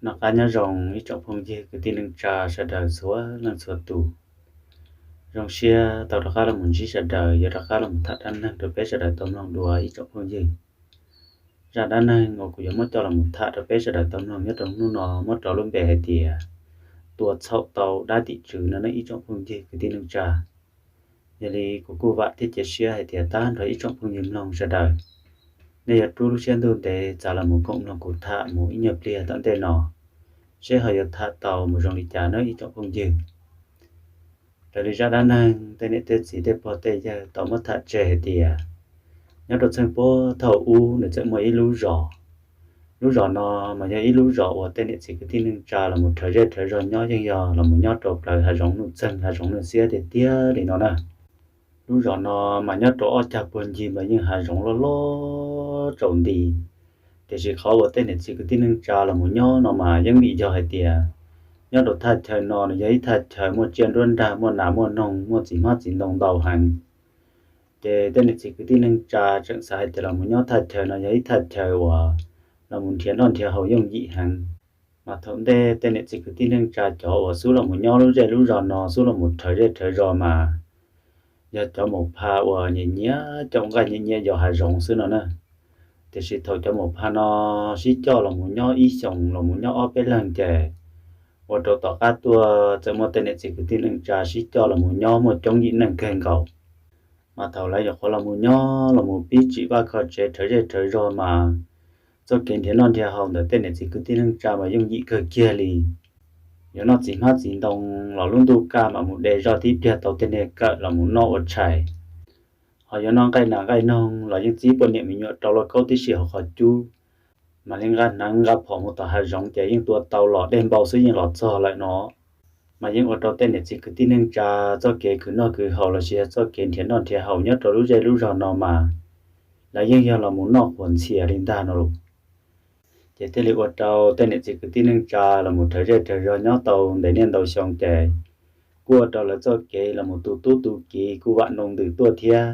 Noj qab nyob zoo ib tsoom phooj ywg kwv tij neej tsa sawv daws txhua leej txhua tus. Zoo siab tau rov qab los mus ntsib sawv daws, yuav rov qab los mus tham dab neeg rau peb sawv daws tau mloog dua ib tsoom phooj ywg. Zaj dab neeg uas kuv yuav muab coj los mus tham rau peb sawv daws tau mloog nyob rau hnub no muab rau lub npe hais tias tua txhaum tau dab tim tswv no ne ib tsoom phooj ywg kwv tij neej tsa. Yog li kuv kuj vam thiab cia siab hais tias tag nrho ib tsoom phooj ywg mloog sawv daws, nej yuav rub lub siab ntuj ntev txav los mus koom mloog kuv tham mus ib nyuag pliag tom ntej no, seb ho yuav tham tau mus zoo li cas nawb ib tsoom phooj ywg. Raws li zaj dab neeg tej niam tej txiv tej pog tej yawg tau muab tham tseg hais tias, nyob rau txheej puag thaum ub nws txawm muaj ib lub zos. Lub zos no mas yog ib lub zos uas tej niam txiv kwv tij neej tsa los mus rhawv zej rhawv zog nyob, yeej yog los mus nyob rau plawv hav zoov nuj txeeg hav zoov nuj xiab tiag tiag li no na. Lub zos no mas nyob rau ob cag puag ncig mas yeej hav zoov loj loj tsaus nti. Tiam sis qhov uas tej niam txiv kwv tij neej tsa los mus nyob no mas yeej vim yog hais tias nyob rau thaj chaw no nws yog ib thaj chaw muaj tsiaj nruab nrag, muaj nas muaj noog, muaj txiv hmab txiv ntoo ntau heev. Ces tej niam txiv kwv tij neej tsa tseem xav hais tias los mus nyob thaj chaw no yog ib thaj chaw uas los mus nrhiav noj nrhiav haus yooj yim heev. Mas thaum ntej tej niam txiv kwv tij neej tsa cov uas xub los mus nyob lub zej lub zos no, xub los mus rhawv zej rhawv zos mas yog cov maum pha uas nyiam nyiam caum nqaij nyiam nyiam yos hav zoov xwb no na. Tiam sis thaum cov maum pha no sib coj los mus nyob ib xyoos los mus nyob ob peb leeg ces ua rau tom qab tuaj txawm muaj tej niam txiv kwv tij neej tsa sib coj los mus nyob muaj coob yim neej kawg nkaus. Mas thaum lawv nyuam qhuav los mus nyob los mus pib tsim vaj kho tsev rhawv zej rhawv zos mas txoj kev nrhiav noj nrhiav haus ntawm tej niam txiv kwv tij neej tsa mas yooj yim kawg kiag li. Yuav noj txiv hmab txiv ntoo los lub ntuj kaj mam mus de zoj tib pliag tau tej niag kawm los mus noj ua tshais. Ho yuav noj nqaij nas nqaij noog los yeej txib poj niam me nyuam rau lauj kaub tib si hauv qhov cub, mam li nqa hneev nqa phom mus tom hav zoov ces yeej tua tau los dej npau xwb yeej los txog lawm no. Mas yeej ua rau tej niam txiv kwv tij neej tsa txoj kev khwv noj khwv haus lossis yog txoj kev nrhiav noj nrhiav haus nyob rau lub zej lub zog no mas lawv yeej yog los mus noj qhuas ntxhias li ntag no los. Ces thiaj li ua rau tej niam txiv kwv tij neej tsa los mus rhawv zej rhawv zog nyob tau ntev niaj ntau xyoo ces kuj ua rau lawv txoj kev los mus tu tub tu kiv kuj vam nroo ntws tuaj thiab.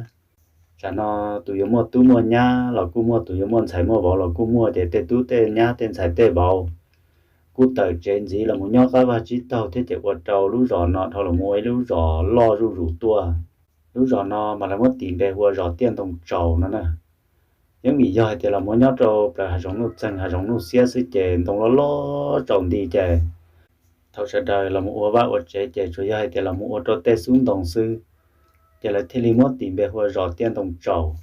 Tsam no tus yuav muaj tub muaj nyab los kuj muaj, tus yuav muaj ntxhais muaj vauv los kuj muaj, ces tej tub tej nyab tej ntxhais tej vauv kuj tawm tsev ntxiv los mus nyob qab vaj tsib taug thiab ces ua rau lub zos no dhau los mus ua ib lub zos loj zuj zus tuaj. Lub zos no mas lawv muab tis npe hu ua zos Tiaj Ntoo Tsaus no na. Yeej vim yog hais tias los mus nyob rau plawv hav zoov nuj txeeg hav zoov nuj xiab xwb ces ntoo loj loj tsaus nti ces thaum sawv daws los mus ua vaj ua tsev ces tsuas yog hais tias los mus ua rau tej xub ntoo xwb, ces lawv thiaj li muab tis npe hu ua zos Tiaj Ntoo Tsaus.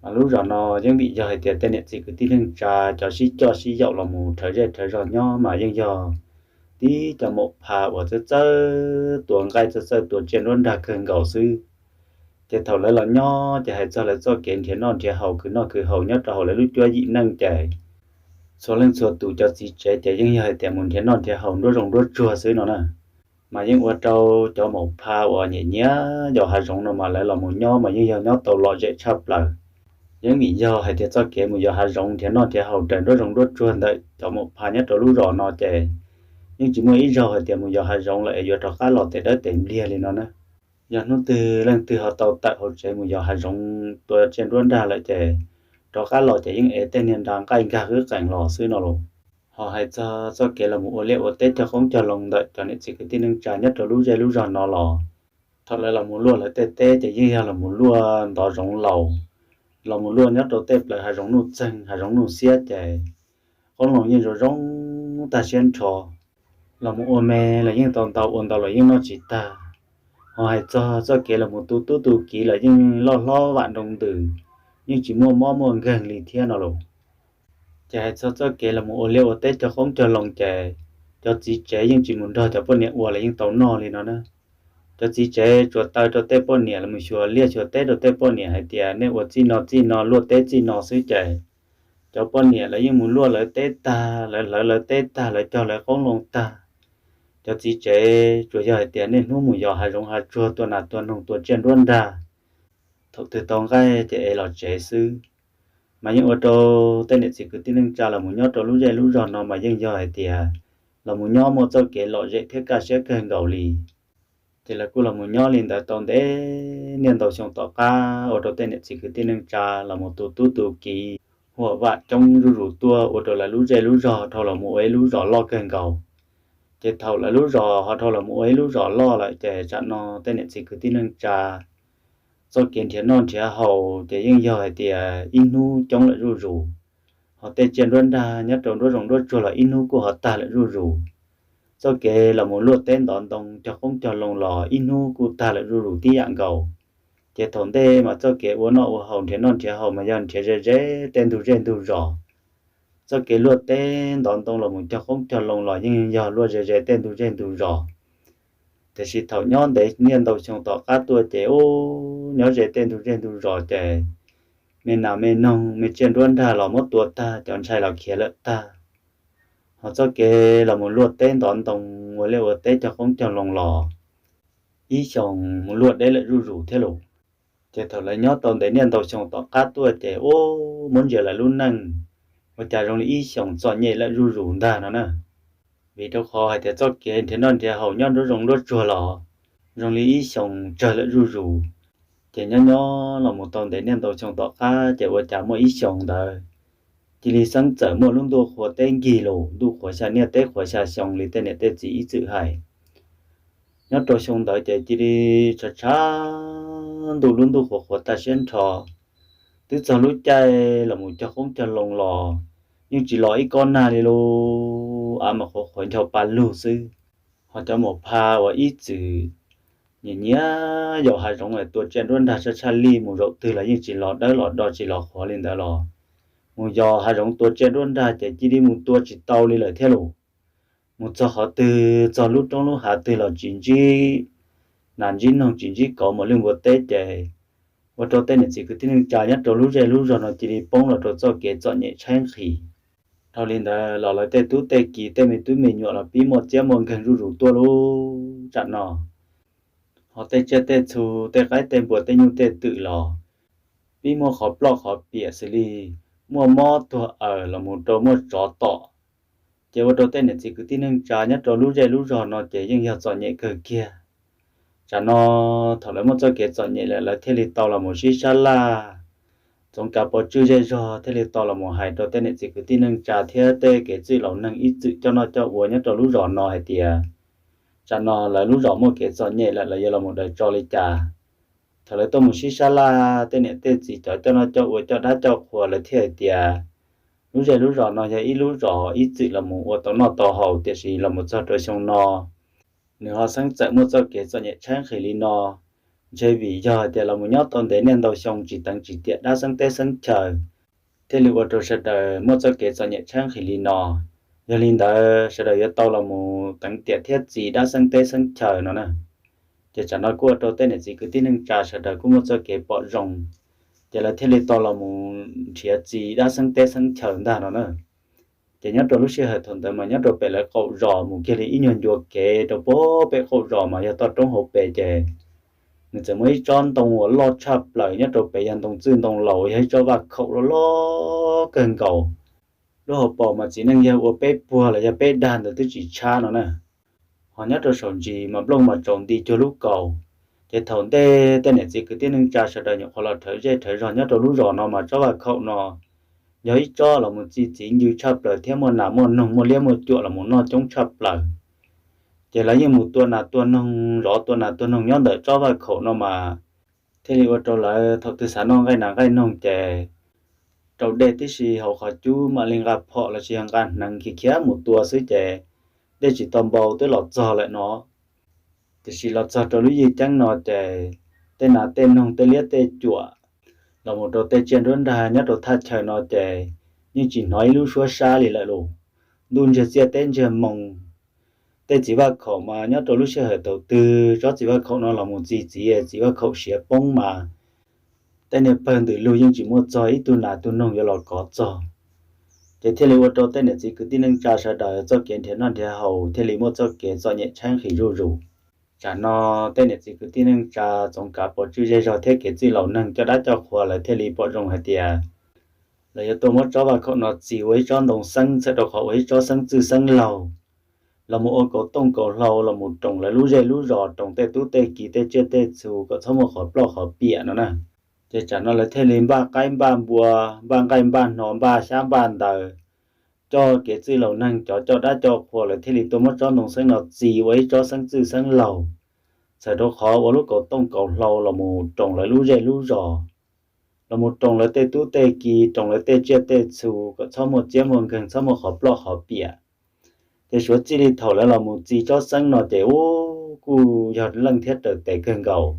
Mas lub zos no yeej vim yog hais tias tej niam txiv kwv tij neej tsa cov sib coj sib yaum los mus rhawv zej rhawv zog nyob mas yeej yog tib cov maum pha uas txawj txawj tua nqaij txawj txawj tua tsiaj nruab nrag kawg nkaus xwb. Ces thaum lawv los nyob ces hais txog lawv txoj kev nrhiav noj nrhiav haus khwv noj khwv haus nyob rau hauv lawv lub cuab yim neej ces txhua leej txhua tus cov txiv tsev ces yeej yog hais tias mus nrhiav noj nrhiav haus nruab zoov nruab tsuag xwb no na. Mas yeej ua rau cov maum pha uas nyiam nyiam yos hav zoov no mas lawv los mus nyob mas yeej yog nyob tau lom zem tshaj plaws. Yeej vim yog hais tias txoj kev mus yos hav zoov nrhiav noj nrhiav haus raws nruab zoov nruab tsuag ntawm cov maum pha nyob rau lub zos no ces yeej tsis muaj ib zaug hais tias mus yos hav zoov lawm es yuav rov qab los tes dawb tes npliag li no na. Yog hnub twg leej twg ho tau tawm hauv tsev mus yos hav zoov tua tsiaj nruab nrag lawm ces rov qab los ces yeej ev tej niag nra nqaij nkag qwb qees los xwb no los. Ho hais txog txoj kev los mus ua liaj ua teb cog qoob cog loo ntawm cov niam txiv kwv tij neej tsa nyob rau lub zej lub zog no los, thaum lawv los mus luaj lawv tej teb ces yeej yog los mus luaj ntov zoov laus, los mus luaj nyob rau tej plawv hav zoov nuj txeeg hav zoov nuj xiab ces qoob loo yeej zoo zoo tag siab nrho. Los mus ua me los yeej tau ntau, ua ntau los yeej noj tsis tag. Ho hais txog txoj kev los mus tu tub tu kiv los yeej loj hlob vam nroo ntws, yeej tsis muaj mob muaj nkeeg li thiab no los. Ces hais txog txoj kev los mus ua liaj ua teb cog qoob cog loo ces cov txiv tsev yeej tsis mus nrog cov poj niam ua los yeej tau noj li no na. Cov txiv tsev tsuas taw rau tej poj niam los mus xyuas liaj xyuas teb rau tej poj niam hais tias nej ua txij no txij no luaj teb txij no xwb ces cov poj niam lawv yeej mus luaj lawv teb tag, lawv hlawv lawv teb tag, lawv cog lawv qoob loo tag. Cov txiv tsev tsuas yog hais tias niaj hnub mus yos hav zoov hav tsuag tua nas tua noog tua tsiaj nruab nrag, thaum twg tau nqaij ces ev los tsev xwb. Mas yeej ua rau tej niam txiv kwv tij neej tsa los mus nyob rau lub zej lub zog no mas yeej yog hais tias los mus nyob muaj txoj kev lom zem thiab kaj siab kawg nkaus li. Ces lawv kuj los mus nyob li ntawd tau ntev niaj ntau xyoo tom qab ua rau tej niam txiv kwv tij neej tsa los mus tu tub tu kiv, muaj vam coob zuj zus tuaj ua rau lawv lub zej lub zog dhau los mus ua ib lub zos loj kawg nkaus. Ces thaum lawv lub zos ho dhau los mus ua ib lub zos loj lawm ces tsam no tej niam txiv kwv tij neej tsa txoj kev nrhiav noj nrhiav haus ces yeej yog hais tias ib hnub coob lawm zuj zus. Ho tej tsiaj nruab nrag nyob rau nruab zoov nruab tsuag los ib hnub kuj ho tag lawm zuj zus. Txoj kev los mus luaj teb ntov ntoo cog qoob cog loo los ib hnub kuj tag lawm zuj zus tib yam nkaus. Ces thaum ntej mas txoj kev ua noj ua haus nrhiav noj nrhiav haus mas yog nrhiav ze ze tej ntug zej ntug zos. Txoj kev luaj teb ntov ntoo los mus cog qoob cog loo los yeej yog luaj ze ze tej ntug zej ntug zos. Tiam sis thaum nyob ntev niaj ntau xyoo tom qab tuaj ces ub, nyob ze tej ntug zej ntug zos ces me nas me noog me tsiaj nruab nrag los muab tua tag, cov ntshai los khiav lawm tag. Ho txoj kev los mus luaj teb ntov ntoo ua liaj ua teb cog qoob cog loo los ib xyoos mus luaj deb lawm zuj zus thiab lauj. Ces thaum lawv nyob tau ntev niaj ntau xyoo tom qab tuaj ces ub, muab ntsia lawv lub neej ua cas zoo li ib xyoos txom nyem lawm zuj zus ntag no na. Vim rau qhov hais tias txoj kev nrhiav noj nrhiav haus nyob nruab zoov nruab tsuag los zoo li ib xyoos tsawg lawm zuj zus. Ces nyob nyob los mus tau ntev niaj ntau xyoo tom qab ces ua cas muaj ib xyoos ntawd cia li xeeb txawm muaj lub ntuj qhua teb nkig lus, ntuj qhuav xya niaj teb qhuav xya xyoo li tej niam tej txiv ib txwm hais. Nyob rau xyoo ntawd ces cia li tshav tshav ntuj, lub ntuj qhuav qhuav tag siab nrho. Twb txog lub caij los mus cog qoob cog loo los yeej tsis los ib kob nag li lauj, av mas qhuav qhuav ncho pa lug xwb. Ho cov maum pha uas ib txwm nyiam nyiam yos hav zoov tua tsiaj nruab nrag tshaj tshaj lij mus zaum twg los yeej tsis los dawb los do tsis los qhuav li ntawd los mus yos hav zoov tua tsiaj nruab nrag ces cia li mus tua tsis tau li lawm thiab lauj. Mus txog qhov twg, txog lub roob lub hav twg los tsis ntsib nas ntsib noog tsis ntsib kauv mus lwj npua teb ces ua rau tej niam txiv kwv tij neej tsa nyob rau lub zej lub zog no cia li poob los rau txoj kev txom nyem tshaib nqhis. Dhau li ntawd los lawv tej tub tej ki tej me tub me nyuam los pib muaj txiab muaj nkeeg zuj zus tuaj lub tsam no. Ho tej tsiaj tej txhu tej qaib tej npua tej nyuj tej twm los pib muaj qhov ploj qhov piam xws li muaj mob tuag awm los mus rau muaj tsov tom. Ces ua rau tej niam txiv kwv tij neej tsa nyob rau lub zej lub zog no ces yeej yog txom nyem kawg kiag. Tsam no thaum lawv muaj txoj kev txom nyem lawm lawv thiaj li tau los mus sib sab laj, txoov kav pov tswj zej zog thiaj li tau los mus hais rau tej niam txiv kwv tij neej tsa thiab tej kev txwj laus neeg ib txwm coj noj coj ua nyob rau lub zos no hais tias tsam no lawv lub zos muaj kev txom nyem lawm lawv yuav los mus daws tso li cas. Thaum lawv tuaj mus sib sab laj tej niam tej txiv cov coj noj coj ua coj dab coj qhua lawv thiaj hais tias lub zej lub zos no yog ib lub zos ib txwm los mus ua tau noj tau haus tiam sis los mus txog rau xyoo no nws ho xeeb txawm muaj txoj kev txom nyem tshaib nqhis li no. Ntshe vim yog hais tias los mus nyob tau ntev niaj ntau xyoo tsis teev tsis tiam dab xeeb teb xeeb chaw thiaj li ua rau sawv daws muaj txoj kev txom nyem tshaib nqhis li no. Yog li ntawd sawv daws yuav tau los mus teev tiam thiab txi dab xeeb teb xeeb chaw no na. Ces tsam no kuj ua rau tej niam txiv kwv tij neej tsa sawv daws kuj muaj txoj kev pom zoo, ces lawv thiaj li tau los mus nrhiav txi dab xeeb teb xeeb chaw ntag no na. Ces nyob rau lub sij hawm thaum ntawd mas nyob rau pem lawv qaum zos mus kiag li ib nyuag ncua kev rau pem qaum zos mas yog toj roob hauv pes ces nws txawm muaj ib tsob ntoo uas loj tshaj plaws nyob rau pem yog ntoo txwj ntoo laus yog ib tsob vaj khaum loj loj kawg nkaus. Lub hauv paus mas txiv neej yawg ua peb puag los yog peb dag ntawd twb tsis tshab no na. Ho nyob rau saum ntsis mas nplooj mas tsaus nti cuag lub kaus. Ces thaum ntej tej niam txiv kwv tij neej tsa sawv daws nyuam qhuav los rhawv zej rhawv zog nyob rau lub zos no mas tsob vaj khaum no yog ib tsob los mus txi txiv ncw tshaj plaws thiab muaj nas muaj noog muaj liab muaj cuam los mus noj coob tshaj plaws. Ces lawv yeej mus tua nas tua noog, zov tua nas tua noog nyob ntawm tsob vaj khaum no mas thiaj li ua rau lawv thaum twg xav noj nqaij nas nqaij noog ces raus dej tib si hauv qhov cub mam li nqa phom los sis yog nqa hneev khiav khiav mus tua xwb ces dej tsis tau npau twb los txog lawm no. Tiam sis los txog rau lub yij ceeb no ces tej nas tej noog tej liab tej cuam los mus rau tej tsiaj nruab nrag nyob rau thaj chaw no ces yeej tsis hnov ib lub suab sab li lawm lauj. Ntuj ntsiag txiaj teb ntsiag moo, tej txiv vaj khaum mas nyob rau lub sij hawm thaum twg tsob txiv vaj khaum no los mus txi txiv, txiv vaj khaum siav poob mas tej niag pawg ntws lug yeej tsis muaj txog ib tug nas tug noog yuav los kov txog. Ces thiaj li ua rau tej niam txiv kwv tij neej tsa sawv daws txoj kev nrhiav noj nrhiav haus thiaj li muaj txoj kev txom nyem tshaib nqhis zuj zus. Tsam no tej niam txiv kwv tij neej tsa txoov kav pov tswj zej zog thiab kev txwj laus neeg coj dab coj qhua lawv thiaj li pom zoo hais tias lawv yuav tuaj muab tsob vaj khaum no txi ua ib tsob ntoo xeeb txhawm rau qhov ua ib tsob xeeb txwj xeeb laug los mus ua kaus tooj kaus hlau los mus roos lawv lub zej lub zos, roos tej tub tej ki tej tsiaj tej txhu kom txhob muaj qhov ploj qhov piam no na. Ces tsam no lawv thiaj li npaj qaib npaj npua, npaj nqaij npaj hno, npaj xyab npaj ntawv, coj kev txwj laus neeg cov coj dab coj qhua, lawv thiaj li tuaj muab tsob ntoo xeeb no txi ua ib tsob xeeb txwj xeeb laug, txhawm rau qhov ua lub kaus tooj kaus hlau los mus roos lawv lub zej lub zos, los mus roos lawv tej tub tej ki, roos lawv tej tsiaj tej txhu kom txhob muaj txiab muaj nkeeg, txhob muaj qhov ploj qhov piam. Ces suav txij li thaum lawv los mus txi tsob xeeb no ces ub kuj yog leej thiab raws tes kawg nkaus.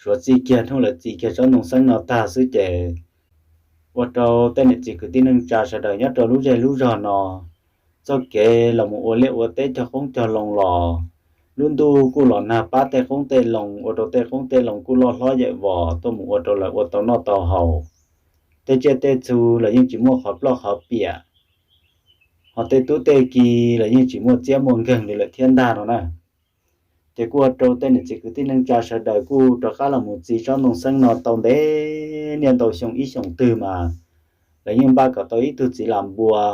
Suav txij kiag hnub lawv txi kiag tsob ntoo xeeb no tag xwb ces ua rau tej niam txiv kwv tij neej tsa sawv daws nyob rau lub zej lub zog no, txoj kev los mus ua liaj ua teb cog qoob cog loo los, lub ntuj kuj los nag pab tej qoob tej loo, ua rau tej qoob tej loo kuj loj hlob yawm vos tuaj mus ua rau lawv ua tau noj tau haus. Tej tsiaj tej txhu los yeej tsis muaj qhov ploj qhov piam, ho tej tub tej ki los yeej tsis muaj txiab muaj nkeeg li lawm thiab ntag no na. Ces kuj ua rau tej niam txiv kwv tij neej tsa sawv daws kuj rov qab los mus txi tsob ntoo xeeb no tau ntev niaj ntau xyoo, ib xyoos twg mas lawv yeej npaj kom tau ib tug txiv lam npua,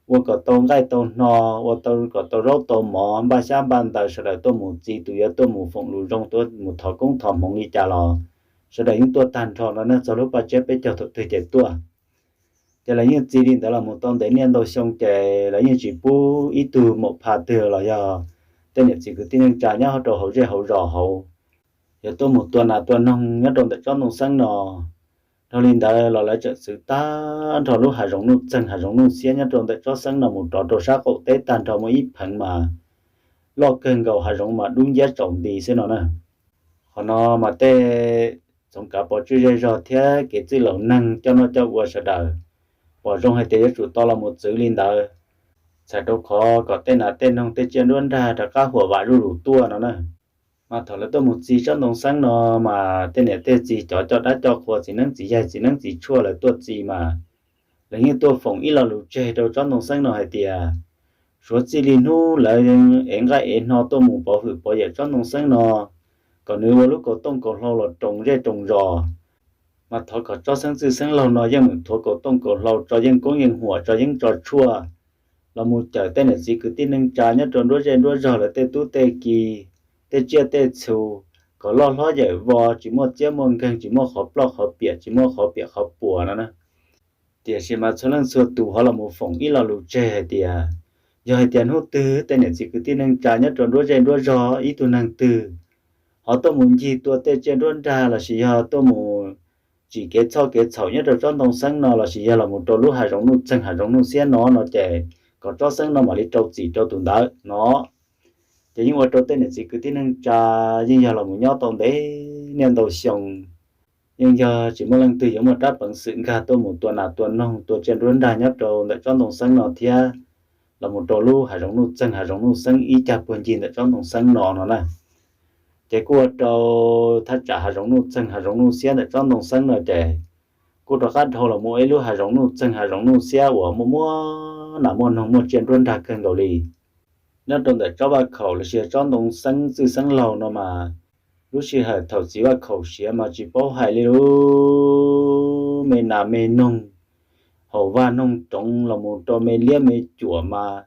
ua kom tau nqaij tau hno, ua tau kom tau zaub tau mov, npaj xyab npaj ntawv, sawv daws tuaj mus txi, tus yuav tuaj mus foom lus zoo, tuaj mus thov koob thov hmoov li cas los sawv daws yeej tuaj tag nrho no na, txog lub paj tsiab peb caug thaum twg ces tuaj. Ces lawv yeej txi li ntawd los mus tau ntev niaj ntau xyoo ces lawv yeej tsis pub ib tug maum pha twg los yog tej niam txiv kwv tij neej tsa nyob rau hauv zej hauv zos hauv yuav tuaj mus tua nas tua noog nyob rau ntawm tsob ntoo xeeb no. Dhau li ntawd los lawv tseem txwv tag nrho lub hav zoov nuj txeeg hav zoov nuj xiab nyob rau ntawm tsob xeeb no mus rov rau sab qaum teb tag nrho muaj ib pheev mas loj kawg nkaus, hav zoov mas dub nciab tsaus nti xwb no na. Qhov no mas tej txoov kav pov tswj zej zog thiab kev txwj laus neeg coj noj coj ua sawv daws pom zoo hais tias yuav tsum tau los mus txwv li ntawd, txhawm rau qhov kom tej nas tej noog tej tsiaj nruab nrag rov qab huam vam zuj zus tuaj no na. Mas thaum lawv tuaj mus txi tsob ntoo xeeb no mas tej niam tej txiv cov coj dab coj qhua, txiv neeb txiv yaig txiv neeb txiv tshuaj lawv tuaj txi mas lawv yeej tuaj foom ib lo lus tseg rau tsob ntoo xeeb no hais tias suav txij li hnub lawv ev nqaij ev hno tuaj mus pov hwm pov yawm tsob ntoo xeeb no, kom nws ua lub kaus tooj kaus hlau los roos zej roos zos, mas thov kom tsob xeeb txwj xeeb laug no yeej meem thuav kaus tooj kaus hlau tso yeej koob yeej huam tso yeeb tso tshuaj los mus cawm tej niam txiv kwv tij neej tsa nyob rau nruab zej nruab zog lawv tej tub tej ki, tej tsiaj tej txhu, kom loj hlob yawm vos tsis muaj txiab muaj nkeeg, tsis muaj qhov ploj qhov piam, tsis muaj qhov piam qhov puas no na. Tiam sis mas txhua leej txhua tus ho los mus foom ib lo lus tseg hais tias yog hais tias hnub twg tej niam txiv kwv tij neej tsa nyob rau nruab zej nruab zog ib tug neeg twg ho tuaj mus ncig tua tej tsiaj nruab nrag lossis yog tuaj mus tsim kev txhoj kev txhaum nyob rau tsob ntoo xeeb no lossis yog los mus rau lub hav zoov nuj txeeg hav zoov nuj xiab no no ces kom tsob xeeb no mam li rau txim rau tus ntawd no. Ces yeej ua rau tej niam txiv kwv tij neej tsa yeej yog los mus nyob tau ntev niaj ntau xyoo, yeej yog tsis muaj leej twg yuav muaj rab peev xwm nkag tuaj mus tua nas tua noog tua tsiaj nruab nrag nyob rau ntawm tsob ntoo xeeb no thiab los mus rau lub hav zoov nuj txeeg hav zoov nuj xeeb ib cag puag ncig ntawm tsob ntoo xeeb no no na. Ces kuj ua rau thaj tsam hav zoov nuj txeeg hav zoov nuj xiab ntawm tsob ntoo xeeb no ces kuj rov qab dhau los mus ua ib lub hav zoov nuj txeeg hav zoov nuj xiab uas muaj muaj nas muaj noog muaj tsiaj nruab nrag kawg nkaus li. Nyob rau ntawm tsob vaj khaum lossis tsob ntoo xeeb txwj xeeb laug no mas lub sij hawm thaum txiv vaj khaum siav mas tsis paub hais li lub me nas me noog, haum vaj noog roov los mus rau me liab me cuam mas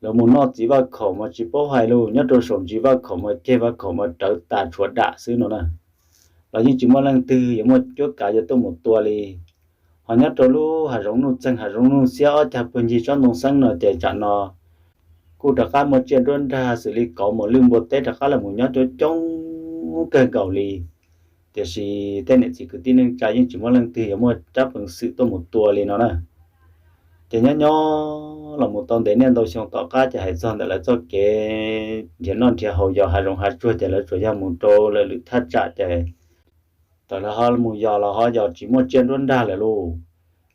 los mus noj txiv vaj khaum mas tsis paub hais lus. Nyob rau saum ntsis vaj khaum mas ceg vaj khaum mas rawv tas tshuav dam xwb no na, los yeej tsis muaj leej twg yuav muaj cuab kav yuav tuaj mus tua li. Ho nyob rau lub hav zoov nuj txeeg hav zoov nuj xiab ob cag puag ncig tsob ntoo xeeb no ces tsam no kuj rov qab muaj tsiaj nruab nrag xws li kauv mos lwj npua teb rov qab los mus nyob coob coob kawg nkaus li. Tiam sis tej niam txiv kwv tij neej tsa yeej tsis muaj leej twg yuav muaj rab peev xwm tuaj mus tua li no na. Ces nyob nyob los mus tau ntev niaj ntau xyoo tom qab ces hais txog ntawm lawv txoj kev nrhiav noj nrhiav haus yos hav zoov hav tsuag ces lawv tsuas yog mus rau lawv lwm thaj tsam ces thaum lawv ho mus yos los ho yos tsis muaj tsiaj nruab nrag lawm lauj.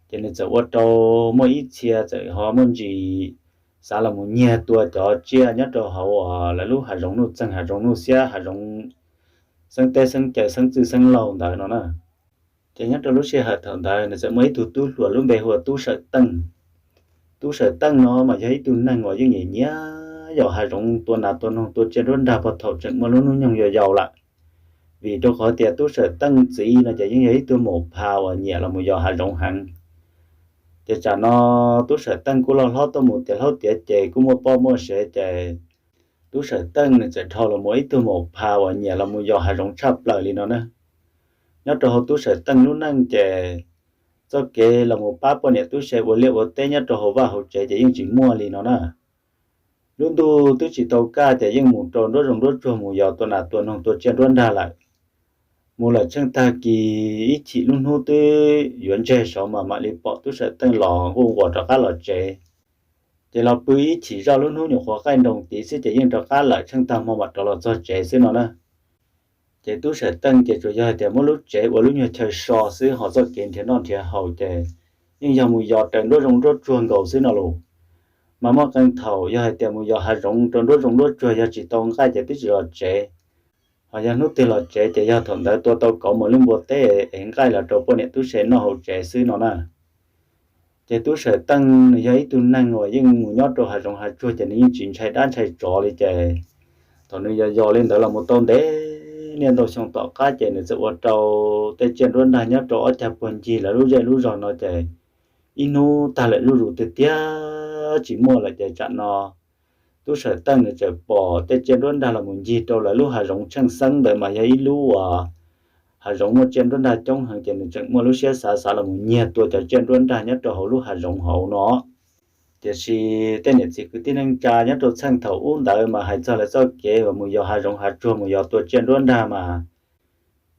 Ces nws txawm ua rau muaj ib txhia txawm ho muaj ntsis xav los mus nyiag tua cov tsiaj nyob rau hauv lawv lub hav zoov nuj txeeg hav zoov nuj xiab hav zoov xeeb teb xeeb caw xeeb txwj xeeb laug ntawd no na. Ces nyob rau lub sij hawm thaum ntawd nws txawm muaj ib tug tub hluas lub npe hu ua Tub Sawm Teej. Tub Sawm Teej no mas yog ib tug neeg uas yeej nyiam nyiam yos hav zoov tua nas tua noog tua tsiaj nruab nrag puag thaum tseem muaj lub hnub nyoog yau yau lawm. Vim rau qhov tias Tub Sawm Teej txiv no ces yeej yog ib tug maum pha uas nyiam los mus yos hav zoov heev. Ces tsam no Tub Sawm Teej kuj loj hlob tuaj mus tiav hlob tiav ces kuj muaj poj muaj sev ces Tub Sawm Teej nws txawm dhau los mus ib tug maum pha uas nyiam los mus yos hav zoov tshaj plaws li no na. Nyob rau hauv Tub Sawm Teej lub neej ces txoj kev los mus pab poj niam tub se ua liaj ua teb nyob rau hauv vaj hauv tsev ces yeej tsis muaj li no na. Lub ntuj twb tsis tau kaj ces yeej mus rau nruab zoov nruab tsuag mus yos tua nas tua noog tua tsiaj nruab nrag lawm. Mus lawm tsheej tag kis ib chim lub hnub twb yuav ntseg saud mas mam li pom Tub Sawm Teej los nquj nquas rov qab los tsev. Ces los pw ib chim zoj lub hnub nyuam qhuav qaij nroos tid xwb ces yeej rov qab lawm tsheej tag hmo mam rov los txog tsev xwb no na. Ces Tub Sawm Teej ces tsuas yog hais tias muab lub tsev ua lub nyuag chaw so xwb ho txoj kev nrhiav noj nrhiav haus ces yeej yog mus yos raws nruab zoov nruab tsuag nkaus xwb no los. Mas muaj qee thaum yog hais tias mus yos hav zoov rau nruab zoov nruab tsuag yog tsis tau nqaij ces twb tsis los tsev. Ho yog hnub twg los tsev ces yog thaum ntawd tua tau kauv mos lwj npua teb es nqaij los rau poj niam tub se noj hauv tsev xwb no na. Ces Tub Sawm Teej nws yog ib tug neeg uas yeej mus nyob rau hav zoov hav tsuag ces nws yeej tsis ntshai dab ntshai tsov li ces thaum nws yos yos li ntawd los mus tau ntev niaj ntau xyoo tom qab ces nws txawm ua rau tej tsiaj nruab nrag nyob rau ob cag puag ncig lawv lub zej lub zog no ces ib hnub tag lawm zuj zus tiag tiag tsis muaj lawm ces tsam no Tub Sawm Teej nws txawm pom tej tsiaj nruab nrag los mus ncig rau lawv lub hav zoov tsheej xeeb ntawd mas yog ib lub uas hav zoov muaj tsiaj nruab nrag coob heev ces nws tseem muaj lub siab xav xav los mus nyiag tua cov tsiaj nruab nrag nyob rau hauv lub hav zoov hauv no. Tiam sis tej niam txiv kwv tij neej tsa nyob rau txheej thaum ub ntawd mas hais txog lawv txoj kev uas mus yos hav zoov hav tsuag mus yos tua tsiaj nruab nrag mas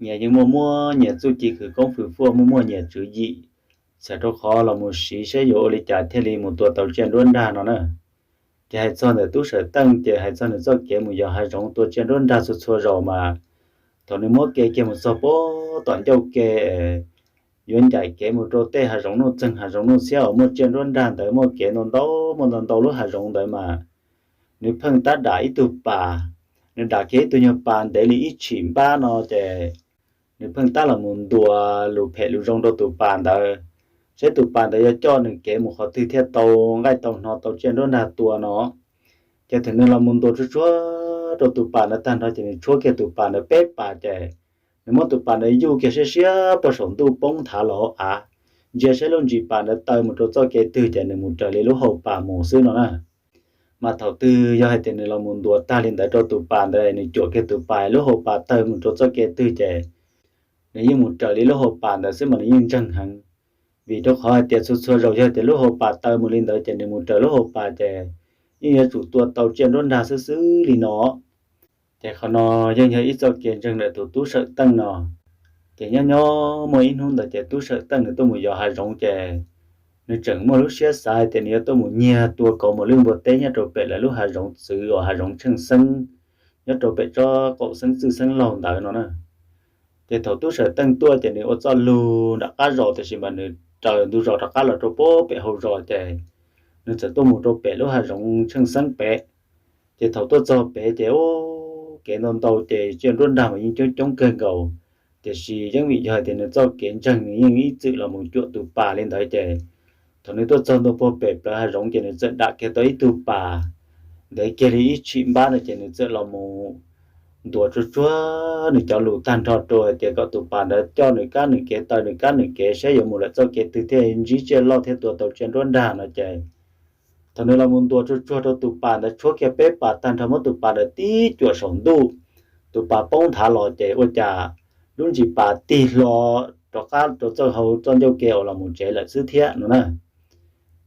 nyias yeej muaj muaj nyias txuj ci khwv koob fwv fuaj muaj muaj nyias tswv yim, txhawm rau qhov los mus siv saib yuav ua li cas thiaj li mus tua tau tsiaj nruab nrag no na. Ces hais txog ntawm Tub Sawm Teej ces hais txog nws txoj kev mus yos hav zoov tua tsiaj nruab nrag txhua txhua zaus mas thaum nws muab kev kiag mus txog puag tom ncauj ke yuav ncaim kev mus rau tej hav zoov nuj txeeg hav zoov nuj xiab uas muaj tsiaj nruab nrag ntawd muaj kev ntau ntau muaj ntau ntau lub hav zoov ntawd mas nws pheej tab dam ib tug pas. Nws dam kiag ib tug nyuag pas ntev li ib tshim npab no ces nws pheej tab los mus ntuas lus phem lus zoo rau tus pas ntawd, saib tus pas ntawd yuav coj nws kev mus qhov twg thiaj tau nqaij tau hno tau tsiaj nruab nrag tua no. Ces thaum nws los mus ntuas tsuag tsuag rau tus pas ntawd tag nrho ces nws tshuab kiag tus pas ntawd peb pas ces nws muab tus pas ntawd yuj kiag siab siab puag saum ntuj poob nthav los hauv av, ntsia saib lub ntsis pas ntawd taw mus rau txoj kev twg ces nws mus raws li lub hau pas mus xwb no na. Mas thaum twg yog hais tias nws los mus ntuas tag li ntawd rau tus pas ntawd nws cuam kiag tus pas lub hau pas taw mus rau txoj kev twg ces nws yeej mus raws li lub hau pas ntawd xwb mas nws yeej ntseeg heev. Vim rau qhov hais tias txhua txhua zaus yog tias lub hau pas taw mus li ntawd ces nws mus raws lub hau pas ces yeej yuav tsum tua tau tsiaj nruab nrag xwb xwb li no. Ces qhov no yeej yog ib txoj kev ntseeg ntawm tus Tub Sawm Teej no. Ces nyob nyob muaj ib hnub ntawd ces Tub Sawm Teej nws tuaj mus yos hav zoov ces nws tseem muaj lub siab xav hais tias nws yuav tuaj mus nyiag tua kauv mos lwj npua teb nyob rau pem lawv lub hav zoov txwv uas hav zoov tsheej xeeb nyob rau pem tsob qaum xeeb txwj xeeb laug ntawd no na. Ces thaum Tub Sawm Teej tuaj ces nws ua txoj lug nram qab zos tiam sis mas nws raws ntug zos rov qab los rau puag pem hauv zos ces nws txawm tuaj mus rau pem lub hav zoov tsheej xeeb pem. Ces thaum tuaj txog pem ces ub, kev ntau ntau ces tsiaj nruab nrag mas yeej coob coob kawg nkaus, tiam sis yeej vim yog hais tias nws txoj kev ntseeg nws yeej ib txwm los mus cuam tus pas li ntawd ces thaum nws tuaj txog ntua puag pem plawv hav zoov ces nws txawm dam kiag tau ib tug pas ntev kiag li ib tshim npab no ces nws txawm los mus ntuas tsuag tsuag nws cov lus tag nrho rau hais tias kom tus pas ntawd coj nws kab nws kev taw nws kab nws kev saib yuav mus lawm txoj kev twg thiaj ntsib tsiaj loj thiaj tua tau tsiaj nruab nrag no ces thaum nws los mus ntuas tsuag tsuag rau tus pas ntawd tshuab kiag peb pas tag nrho muab tus pas ntawd tib cuam saum ntuj, tus pas poob nthav los ces ua cas lub ntsis pas tig hlo rov qab rau txoj hau txoj ncauj ke uas los mus tsev lawm xwb thiab no na.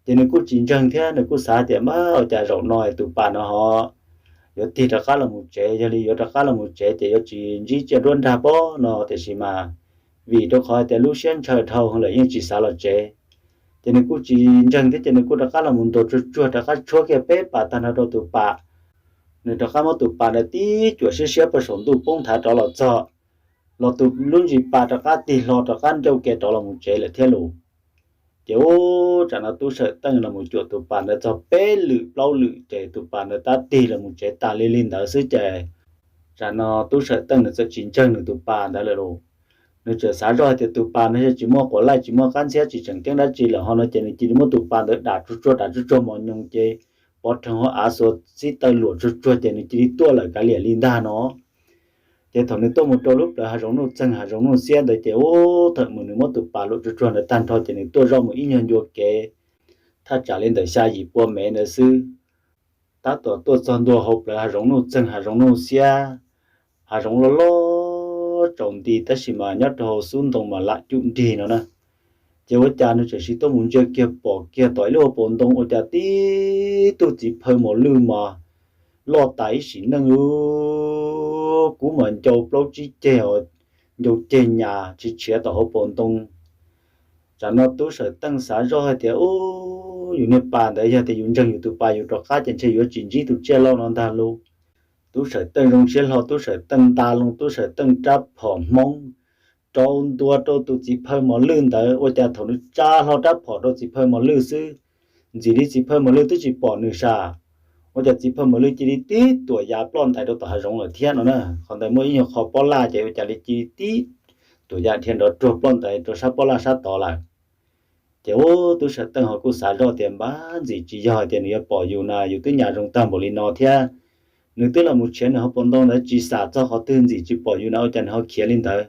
Ces nws kuj tsis ntseeg thiab nws kuj xav tias npab ua cas zaum no tus pas no ho yuav tig rov qab los mus tsev, yog li yuav rov qab los mus tsev ces yuav tsis ntsib tsiaj nruab nrag pob no, tiam sis mas vim rau qhov tias lub siab ntshaw dhau lawm yeej tsis xav los tsev. Ces nws kuj tsis ntseeg thiab ces nws kuj rov qab los mus ntuas tsuag tsuag rov qab tshuab kiag peb pas tag nrho rau tus pas. Nws rov qab muab tus pas ntawd tib cuam siab siab puag saum ntuj poob nthav rov los txog, los tus lub ntsis pas rov qab tig hlo rov qab ncauj ke rov los mus tsev lawm thiab lauj. Ces ub, tsam no Tub Sawm Teej los mus cuam tus pas ntawd txog peb lwm plaub lwm ces tus pas ntawd tab tig los mus tsev tas li li ntawd xwb ces tsam no Tub Sawm Teej nws txawm tsis ntseeg nws tus pas ntawd lawm lauj. Nws txawm xav zoj hais tias tus pas no yog tsis muaj quav laij tsis muaj qab ntxhiab tsis tseem ceeb dab tsi lawm ho no ces nws cia li muab tus pas ntawd dam tsuag tsuag dam tsuag tsuag mos nyoos ces pov rhees hauv av xuas txhib taw luam tsuag tsuag ces nws cia li tuaj lawm kav liam li ntag no. Ces thaum nws tuaj mus rau lub plawv hav zoov nuj txeeg hav zoov nuj xiab ntawd ces ub, thaum mus nws muab tus pas luam tsuag tsuag ntawd tag nrho ces nws tuaj zoj mus ib nyuag ncua kev thaj tsam li ntawm xya yim pua mev ntawd xwb. Tab tom tuaj txog ntua hauv plawv hav zoov nuj txeeg hav zoov nuj xiab, hav zoov loj loj tsaus nti tab sis mas nyob rau hauv xub ntoo mas lam cum nrig no na. Ces ua cas nws txawm sim tuaj mus ntsia kiag pom kiag tom ib lub hauv paus ntoo ua cas tib tug txiv phawj mos lwj mas loj tas ib sim neej lub kub mas ncau plaub tsib ceg os, ncau ceg nyas tsis tshiav tom hauv paus ntoo. Tsam no tub Sawm Teej xav zoj hais tias, Ub, yus niag pas ntawd yog tias yus ntseeg yus tus pas yus rov qab ces ntshe yuav tsis ntsib tus tsiaj loj no ntag lauj. Tub Sawm Teej zoo siab hlo, tub Sawm Teej nta loo tub Sawm Teej rab phom hmoob rau ntua rau tus txiv phawj mos lwj ntawd. Ua cas thaum nws tsa hlo rab phom rau txiv phawj mos lwj xwb, ntxim li txiv phawj mos lwj twb tsis pom nws sam, ua cas txiv phawj mos lwj cia li tib tuam ya ploj ntais rau tom hav zoov lawm thiab no na. Qhov ntawd muaj ib nyuag qho pob laj ces ua cas li cia li tib tuam ya dhia nrov ruag ploj ntais rau sab pob laj sab tod lawm. Ces ub, tub Sawm Teej ho kuj xav zoj tias, Npab, ntxim tsis yog tias nws yuav pom yus na, yus twb nyas zoo tag npaum li no thiab. Nws twb los mus tshiav nws hauv paus ntoo ntawd tsis xam txog qhov twg, ntxim tsis pom yus na, ua cas nws ho khiav li ntawd?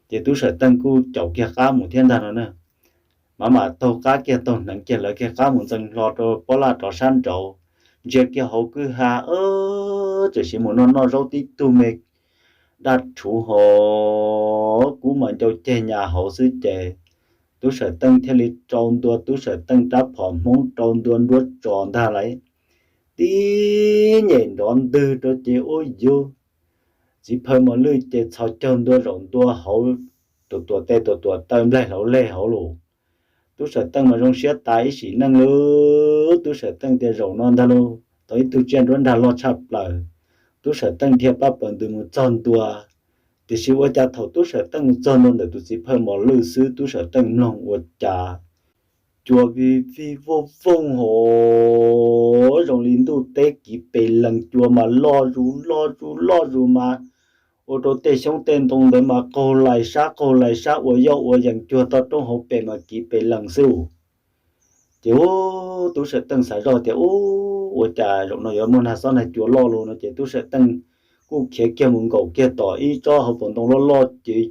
Ces tub Sawm Teej kuj caum kiag qab mus thiab ntag no na. Mam mam taug qab kiag taug hneev kiag lawv kiag qab mus ntxees hlo rau pob laj rov sab nraud, ntsia kiag hauv kwj ha, txawm sim mus noj noj zaub tib tug me daj rhuv hos kub mas ncau ceg nyas hauv xwb ces tub Sawm Teej thiaj li rau ntua tub Sawm Teej rab phom hmoob rau ntua nruab tso ntag lauj. Tib nyem nrov ntwg rau ces ub yug, txiv phawj mos lwj ces txhos caug ntua zaum ntua hauv, tuam tuam tes tuam tuam taw nplaig hlauv leg hauv lauj. Tub Sawm Teej mas zoo siab tas ib sim neej lauj. Tub Sawm Teej tias zaum no ntag lauj, tau ib tug tsiaj nruab nrag loj tshaj plaws. Tub Sawm Teej dhia pab pawg ntws mus txog ntua, tiam sis ua cas thaum tub Sawm Teej mus txog ntua ntawm tus txiv phawj mos lwj xwb tub Sawm Teej mloog ua cas cua vij vij vooj vooj hos zoo li ntuj teb kiv pes lees, cua mas loj zus loj zus loj zus mas ua rau tej xyoob tej ntoo ntawd mas qaug lais sab qaug lais sab ua yoj ua yees cuag toj roob hauv pes mas kiv pes lees xwb lauj. Ces ub, tub Sawm Teej xav zoj tias ub, ua cas zaum no yuav muaj nag xob nag cua loj lauj no ces tub Sawm Teej kuj khiav kiag mus nkaum kiag tom ib tsob hauv paus ntoo loj loj ces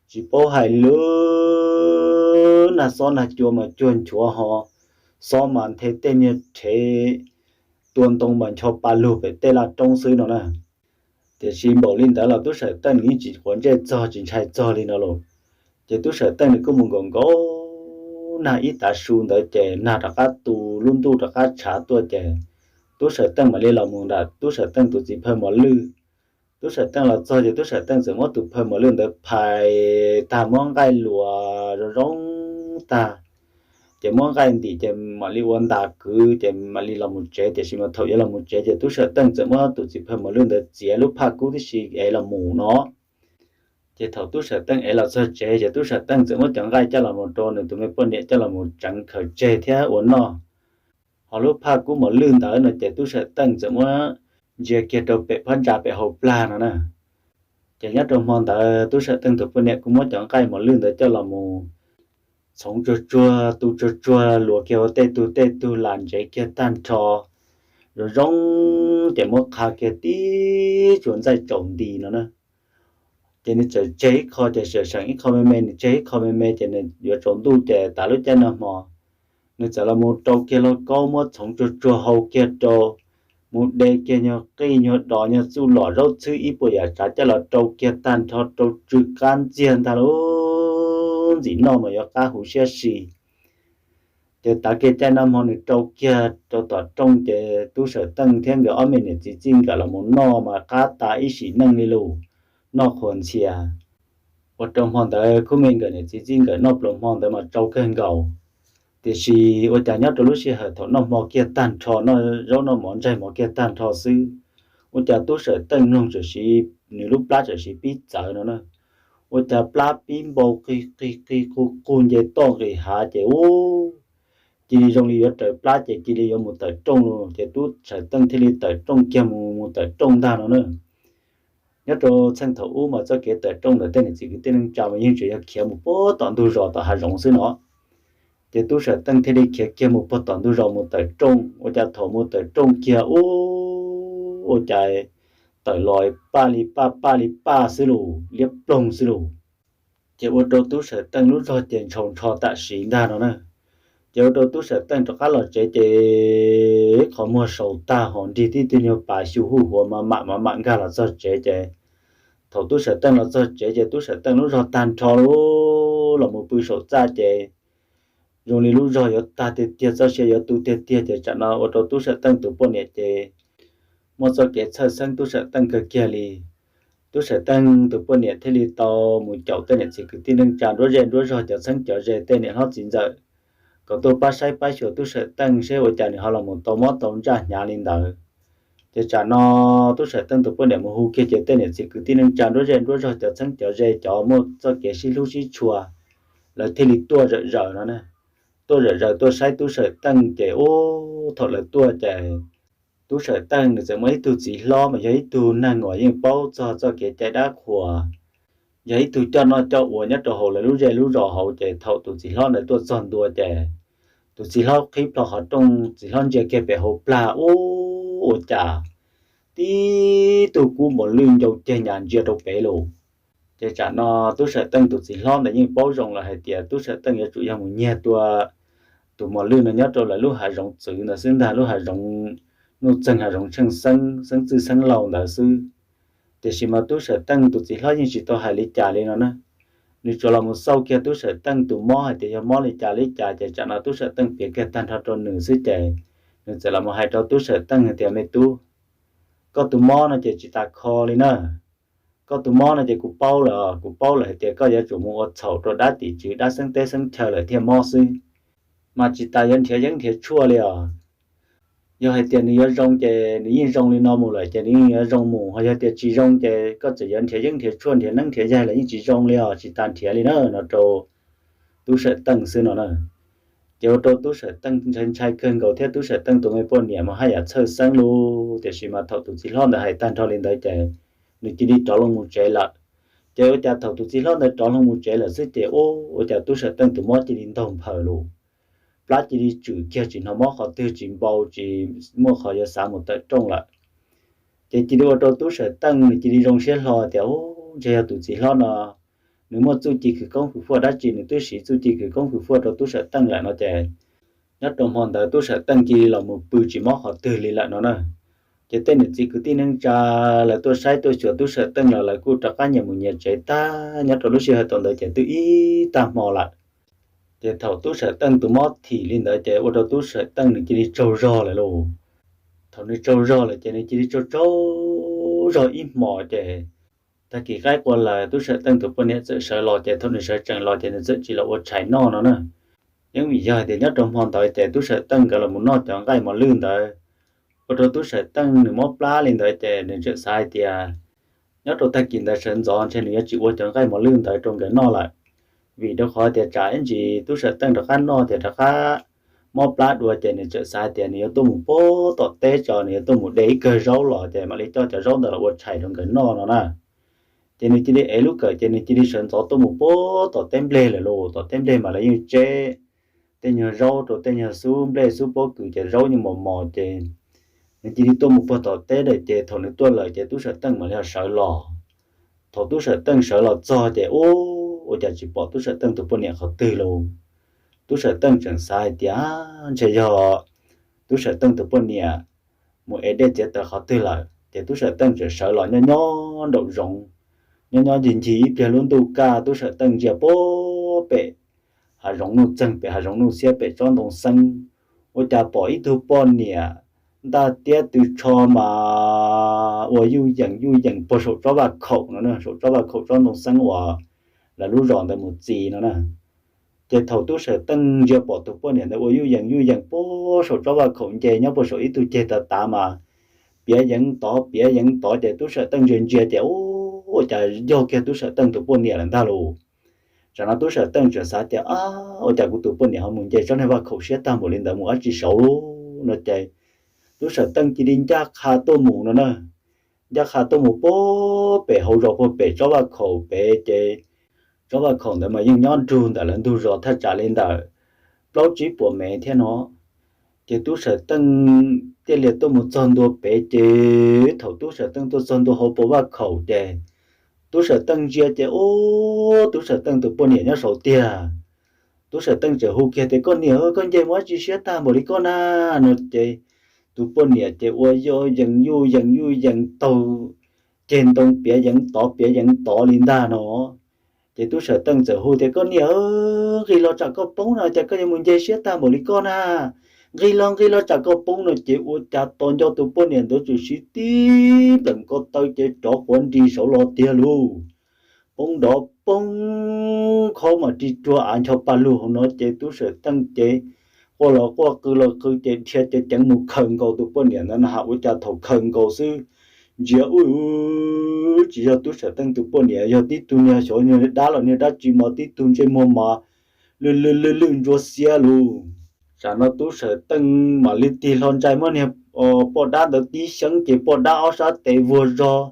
tsis paub hais li lauj, nag xob nag cua mas cuag nchuav hos, xob mas nthe tej niag rhev tua ntoo mas ncho pa lug pem tej laj roob xwb no na. Tiam sis npaum li ntawd los tub Sawm Teej nws yeej tsis quav ntsej txog tsis ntshai txog li no lauj. Ces tub Sawm Teej nws kuj mus nkaum nkaum nag ib tav su ntawd ces nag rov qab tu, lub ntuj rov qab tshav tuaj ces tub Sawm Teej mam li los mus nram tub Sawm Teej tus txiv phawj mos lwj. Tub Sawm Teej los txog ces tub Sawm Teej txawm muab tus phawj mos lwj ntawd phais tag, muab nqaij luas zoo zoo tag, ces muab nqaij ntim ces mam li ua ntas kwv ces mam li los mus tsev. Tiam sis mas thaum yuav los mus tsev ces tub Sawm Teej txawm muab tus txiv phawj mos lwj ntawd txiav lub phaj kub tib si ev los mus no. Ces thaum tub Sawm Teej ev los txog tsev ces tub Sawm Teej txawm muab cov nqaij coj los mus rau nws tus me poj niam coj los mus tseev khaws tseg thiab ua noj. Ho lub phaj kub mos lwj ntawd no ces tub Sawm Teej txawm muab ntsia kiag rau pem phab ntsa pem hauv plag no na. Ces nyob rau hmo ntawd tub Sawm Teej tus poj niam kuj muab cov nqaij mos lwj ntawd coj los mus txhoov tsuag tsuag, tu tsuag tsuag, luas kiag ua tej tug tej tug lam ntsev kiag tag nrho zoo zoo, ces muab qha kiag tib tsuas ntxaij tsaus nti no na. Ces nws txawm tseg ib qho ces seem seem ib qho me me, nws tseg ib qho me me ces nws yuav tsaus ntuj ces tas lub caij nag hmo nws txawm los mus rau kiag lauj kaub muab txhoov tsuag tsuag hau kiag rau, mus de kiag nyuag qij nyuag dos nyuag txuj lom zaub txhwb ib puas yam tsav coj los rau kiag tag nrho rau tsw qab ntxiag ntag lauj, ntxim noj mas yuav qab huv siab si. Ces tav kiag caij nag hmo nws rau kiag rau tom rooj ces tub Sawm Teej thiab nkawd ob me niam txiv txij nkawm los mus noj mas qab tas ib sim neej li lauj, noj qhuas ntxhias. Ua rau hmo ntawd khub me nkawm niam txiv txij nkawm noj pluas hmo ntawd mas tsau kawg nkaus. Tiam sis ua cas nyob rau lub sij hawm thaum noj hmo kiag tag nrho, noj zaub noj mov ntsaig mov kiag tag nrho xwb, ua cas tub Sawm Teej mloog txawm sim, nws lub plab txawm sim pib txawv no na. Ua cas plab pib npau qig qig qig qug qug nce toj nqis hav ces ub, cia li zoo li yuav raws plab ces cia li yuav mus tawm rooj los ces tub Sawm Teej thiaj li tawm rooj kiag mus mus tawm rooj ntag no na. Nyob rau txheej thaum ub mas txoj kev tawm rooj ntawm tej niam txiv kwv tij neej tsa mas yeej tseem yog khiav mus puag tom ntug zos tom hav zoov xwb no. Ces tub Sawm Teej thiaj li khiav kiag mus puag tom ntug zos mus tawm rooj, ua cas thaum mus tawm rooj kiag ub, ua cas tawm los paj li paj paj li paj xwb lauj, liab ploog xwb lauj. Ces ua rau tub Sawm Teej lub zog ces ntshaus ntsho tam sim ntag no na. Ces ua rau tub Sawm Teej rov qab los tsev ces qhov muag saus tag hos nrig tib tug nyuag pas xyu huj huav mas mam mam mam nkag los txog tsev ces Thaum Tub Sawm Teej los txog tsev ces Tub Sawm Teej lub zog tag nrho lub los mus pw saum txaj ces zoo li lub zog yuav tag tiag tiag, txoj sia yuav tu tiag tiag ces tsam no ua rau Tub Sawm Teej tus poj niam ces muaj txoj kev txhawj xeeb Tub Sawm Teej kawg kiag li. Tub Sawm Teej tus poj niam thiaj li tau mus caum tej niam txiv kwv tij neej tsa nruab zej nruab zog, cov txheeb cov ze, tej niam hlob txiv ntxawm kom tuaj pab saib pab xyuas Tub Sawm Teej seb ua cas nws ho los mus tau mob tau ntsaj hnyav li ntawd. Ces tsam no Tub Sawm Teej tus poj niam mus hu kiag ces tej niam txiv kwv tij neej tsa nruab zej nruab zog, cov txheeb cov ze, cov muaj txoj kev sib hlub sib tshua, lawv thiaj li tuaj zawm zaws no na. Tuaj zawm zaws tuaj saib Tub Sawm Teej ces ub, thaum lawv tuaj ces Tub Sawm Teej nws txawm muaj ib tug txiv hlob mas yog ib tug neeg uas yeej paub txog txoj kev cai dab qhuas, yog ib tug coj noj coj ua nyob rau hauv lawv lub zej lub zos hauv. Ces thaum tus txiv hlob ntawd tuaj txog ntua ces tus txiv hlob qhib plho qhov rooj, txiv hlob ntsia kiag pem hauv plag ub, ua cas tib tug kub mos lwj ncau ceg nyas ntsia rau pem lawm. Ces tsam no Tub Sawm Teej tus txiv hlob ntawd yeej paub zoo lawm hais tias Tub Sawm Teej yuav tsum yog mus nyiag tua tus mos lwj no nyob rau lawv lub hav zoov txwv ntawd xwb ntag, lub hav zoov nuj txeeg, hav zoov tsheej xeeb, xeeb txwj xeeb laug ntawd xwb. Tiam sis mas Tub Sawm Teej tus txiv hlob yeej tsis tau hais li cas li no na. Nws tsuas los mus xauj kiag Tub Sawm Teej tus mob hais tias yog mob li cas li cas, ces tsam no Tub Sawm Teej piav kiag tag nrho rau nws xwb ces nws txawm los mus hais rau Tub Sawm Teej hais tias, Me tub, koj tus mob no ces tsis tas kho li na. Koj tus mob no ces kuv paub lawm, kuv paub lawm hais tias koj yuav tsum mus ua txhaum rau dab tim tswv dab xeeb teb xeeb chaw lawm thiaj mob xwb, mas tsis tas yuav nrhiav yeeb nrhiav tshuaj li os. Yog hais tias nws yuav zoo ces nws yeej zoo li no mus lawm ces nws yeej yuav zoo mus, ho yog tias tsis zoo ces koj txawm yuav nrhiav yeeb nrhiav tshuaj, nrhiav neeb nrhiav yaig los yeej tsis zoo li os, tsis tas nrhiav li na, no rau Tub Sawm Teej xwb no na. Ces ua rau Tub Sawm Teej ntshai ntshai kawg nkaus thiab Tub Sawm Teej tus me poj niam mas haj yam txhawj xeeb lug. Tiam sis mas thaum tus txiv hlob ntawd hais tag nrho li ntawd ces nws cia li rov loo mus tsev lawm. Ces ua cas thaum tus txiv hlob ntawd rov loo mus tsev lawm xwb ces ua cas Tub Sawm Teej tus mob cia li ntaug nphaws lug, plab cia li tswm kiag, tsis hnov mob qhov twg, tsis npau, tsis muaj qhov yuav xav mus tawm rooj lawm. Ces cia li ua rau Tub Sawm Teej nws cia li zoo siab hlo tias, Ub, ntshe yog tus txiv hlob no nws muaj txuj ci khwv koob khwv fuaj dab tsi, nws twb siv txuj ci khwv koob khwv fuaj rau Tub Sawm Teej lawm no ces nyob rau hmo ntawd Tub Sawm Teej cia li los mus pw tsis mob qhov twg li lawm no na. Ces tej niam txiv kwv tij neej tsa lawv tuaj saib tuaj xyuas Tub Sawm Teej los lawv kuj rov qab nyias mus nyias tsev tag. Nyob rau lub sij hawm thaum ntawd ces twb ib tag hmo lawm. Ces thaum Tub Sawm Teej tus mob thim li ntawd ces ua rau Tub Sawm Teej nws cia li tsaug zog lawm lauj. Thaum nws tsaug zog lawm ces nws cia li tsaug tsaug zog ib hmos ces tag kis qaib qua lawm Tub Sawm Teej tus poj niam txawm sawv los, ces thaum nws sawv tsees los ces nws txawm tsis los ua tshais noj no na. Yeej vim yog hais tias nyob rau hmo ntawd ces Tub Sawm Teej nkawd los mus noj cov nqaij mos lwj ntawd, ua rau Tub Sawm Teej nws mob plab li ntawd ces nws txawm xav hais tias nyob rau tag kis ntawd sawv ntxov ntshe nws yuav tsis ua cov nqaij mos lwj ntawd rau nkawd noj lawm, vim rau qhov tias tsam ib ntsis Tub Sawm Teej rov qab noj ces rov qab mob plab dua ces nws txawm xav hais tias nws yuav tuaj mus puag tom teb tso, nws yuav tuaj mus de ib kawm zaub los ces mam li coj cov zaub ntawd los ua tshais rau nkawd noj no na. Ces nws cia li ev lub kawm ces nws cia li sawv ntxov tuaj mus puag tom teb nplej lawm lauj. Tom teb nplej mas lawv yeej tseb tej nyuag zaub rau tej nyuag xub nplej xub pob kws ces zaub yeej mos mos ces nws cia li tuaj mus puag tom teb lawm ces thaum nws tuaj lawm ces Tub Sawm Teej mam li sawv los. Thaum Tub Sawm Teej sawv los txog ces ub, ua cas tsis pom Tub Sawm Teej tus poj niam qhov twg lauj. Tub Sawm Teej tseem xav hais tias ntshe yog Tub Sawm Teej tus poj niam mus ev dej txiav taws qhov twg lawm ces Tub Sawm Teej tseem sawv los nyob nyob nraum zoov, nyob nyob ncig ncig ib pliag lub ntuj kaj Tub Sawm Teej ntsia puag pem hav zoov nuj txeeg, pem hav zoov nuj xiab, pem tsob ntoo xeeb, ua cas pom ib tug poj niam ntaj tiab tw tsho mas ua yuj yees yuj yees puag saum tsob vaj khaum no, saum tsob vaj khaum tsob ntoo xeeb uas lawv lub zos ntawd mus txi no na. Ces thaum Tub Sawm Teej ntsia pom tus poj niam ntawd ua yuj yees yuj yees puag saum tsob vaj khaum nce nyob puag saum ib tug ceg tav tav mas piav yeev tod piav yeev tod ces Tub Sawm Teej ntsia ntsia ces ua cas yog kiag Tub Sawm Teej tus poj niam lawm ntag lauj. Tsam no Tub Sawm Teej tseem xav tias ua cas kuv tus poj niam ho mus nce tsob niag vaj khaum siab tag npaum li ntawd mus dab tsi saud lub no ces Tub Sawm Teej cia li ncaj qha tuaj mus no na. Ncaj qha tuaj mus puag pem hauv zos puag pem tsob vaj khaum pem ces tsob vaj khaum ntawd mas yeej nyob nrug ntawm lawv ntug zos thaj tsam li ntawm plaub tsib puas mev thiab no. Ces Tub Sawm Teej thiaj li tuaj mus txog ntua pem ces thaum Tub Sawm Teej tuaj txog ntua hauv puas vaj khaum ces Tub Sawm Teej ntsia ces ub, Tub Sawm Teej tus poj niam nyob saud tiag. Tub Sawm Teej tseem hu kiag tias koj niam, koj nce mus dab tsi siab tag npaum li koj na no ces tus poj niam ces ua yuj yees yuj yees yuj yees taug ceg ntoo piav yeev tod piav yeev tod li ntag no. Ces tub Sawm Teej txawm hu tias, Koj niam, nqis los tsam koj poob no, cas koj yuav mus nce siab tag npaum li koj na? Nqis los, nqis los tsam koj poob no. Ces ua cas tos nco tus poj niam ntawd txawm siv tib npleem ko taw ces rov quav nris saud los tiag lauj. Poob nrov poob, khob mas ris ruag av ncho pa lug hauv no. Ces tub Sawm Teej ces quaj los quaj qw los qw ces dhia ceev ceev mus khaws nkaus tus poj niam ntawd no ha. Ua cas thaum khaws nkaus xwb, ntsia ub, tsis yog tub Sawm Teej tus poj niam, yog tib tug niag xyov niag dab los niag dab tsi mas tib tug ntsej muag mas lwj lwj lwj lwj ntsuab xiab lauj. Tsam no tub Sawm Teej mam li tig hlo ntsais muab niag poj dab ntawd tib xyeeb ces poj dab ob sab tes vuag zog,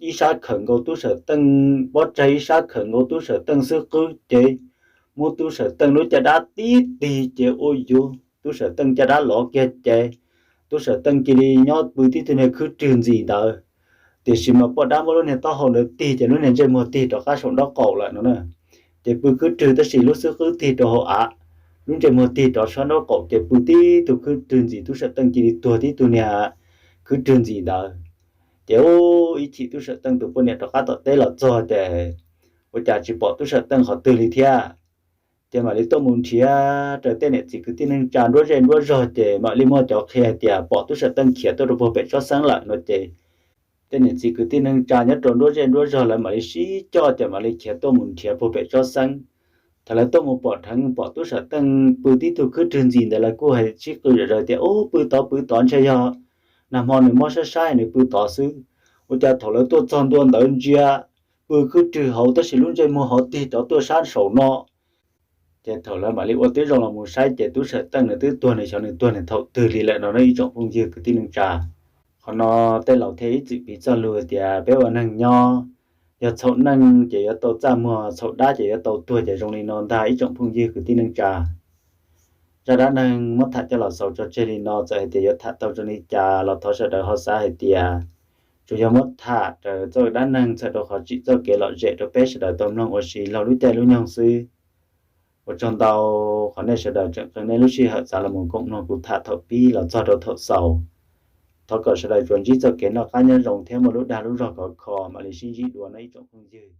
ib sab khawm nkaus tub Sawm Teej pob tsaig, ib sab khawm nkaus tub Sawm Teej xub qwb ces muab tub Sawm Teej lub caj dab tib tig ces ua yuv tub Sawm Teej caj dab lov kiag ces tub Sawm Teej cia li nyob pw tib tug niag khwb rwg ntxim ntawd. Tiam sis mas poj dab muab lub niag taub hau ntawd tig ces lub niag ntsej muag tig rov qab saum nraub qaum lawm no na. Ces pw khwb rwg tab sis lub xub qwb tig rau hauv av, lub ntsej muag tig rov sab nraub qaum ces pw tib tug khwb rwg ntxim, tub Sawm Teej cia li tuag tib tug niag khwb rwg ntxim ntawd. Ces ua ib chim tub Sawm Teej tus poj niam rov qab tom teb los txog ces ua cas tsis pom tub Sawm Teej qhov twg li thiab. Ces mam li tuaj mus nrhiav raws tej niam txiv kwv tij neej tsa nruab zej nruab zog ces mam li muaj cov qhia hais tias pom tub Sawm Teej khiav tuaj rau puag pem tsob xeeb lawm no ces tej niam txiv kwv tij neej tsa nyob rau nruab zej nruab zog lawv mam li sib coj ces mam li khiav tuaj mus nrhiav puag pem tsob xeeb. Thaum lawv tuaj mus pom dheev pom tub Sawm Teej pw tib tug khwb rwg ntxim ntawd lawv kuj hais sib qw zom zaws tias, Ub, pw tod pw tod ntshe yog nag hmo nws mob saib saib nws pw tod xwb. Ua cas thaum lawv tuaj txog ntua ntawd ntsia pw khwb rwg hauv tab sis lub ntsej muag hov tig rov tuaj sab saum no. Ces thaum lawv mam li ua tib zoo los mus saib ces tub Sawm Teej nws twb tuag, nws xyov nws tuag nws thaum twg li lawm no na ib tsoom phooj ywg kwv tij neej tsa. Qhov no tej laus thiaj ib txwm piv txoj lus tias peb ua neeg nyob, yog txhaum neej ces yuav tau txaj muag, txhaum dab ces yuav tau tuag, ces zoo li no ntag ib tsoom phooj ywg kwv tij neej tsa. Zaj dab neeg muab tham coj los xaus tso tseg li no, txawm hais tias yuav tham tau zoo li cas los thov sawv daws ho xav hais tias tsuas yog muab tham raws txoj dab neeg txhawm rau qhov tsim txoj kev lom zem rau peb sawv daws tau mloog ua si laug lub caij lub nyoog xwb. Ua tsaug ntau qhov nej sawv daws tseem qee nej lub sij hawm txav los mus koom mloog kuv tham thaum pib los txog rau thaum xaus. Thov kom sawv daws tsuas ntsib txoj kev noj qab nyob zoo thiab muaj lub dag lub zog khov kho mam li sib ntsib dua no ib tsoom phooj ywg.